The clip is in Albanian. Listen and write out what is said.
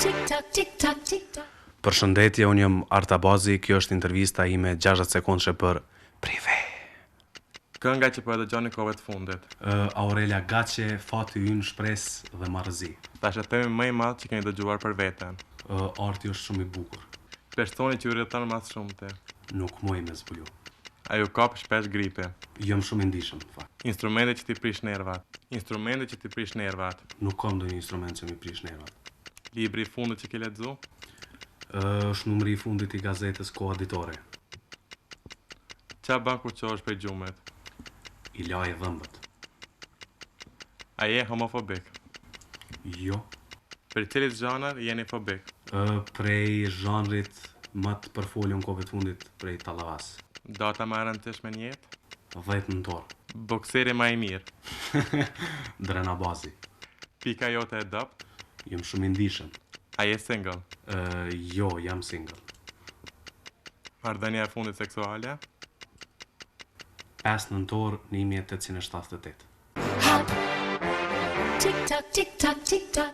Tick tock, tick tock, tick tock. Përshëndetje, unë jam Arta Abazi, kjo është intervista ime 60 sekondëshe për Prive. Kënga që po e dëgjoni kohëve të fundit. Aurela Gaçe, Fati ynë, shpresë dhe marrëzi. Thashethemi më i madh që keni dëgjuar për veten. Arti është shumë i bukur. Personi që ju irriton më së shumti. Nuk muj me zbulu. A ju kap shpesh gripi. Jam shumë i ndishëm, në fakt. Instrumenti që t'i prish nervat. Instrumenti që t'i prish nervat. Nuk kam ndonjë instrument që m'i prish nervat. Libri i fundit që ke lexu? Është numri i fundit i gazetës Koha Ditore. Ça bën kur çohesh prej gjumit? I laj dhëmbët. A je homofobik? Jo. Prej cilit zhanër jeni fobik? Prej zhanrit më të përfolun kohëve të fundit prej tallavas. Data më e rëndësishme në jetë? 10 nëntor. Bokseri më i mirë? Dren Abazi. Pika jote e dobët? Jam shumë i ndishëm. A je single? Jo, jam single. Marrëdhënia e fundit seksuale? 5 nëntor 1878. Hop. Tick tock, tick tock, tick tock.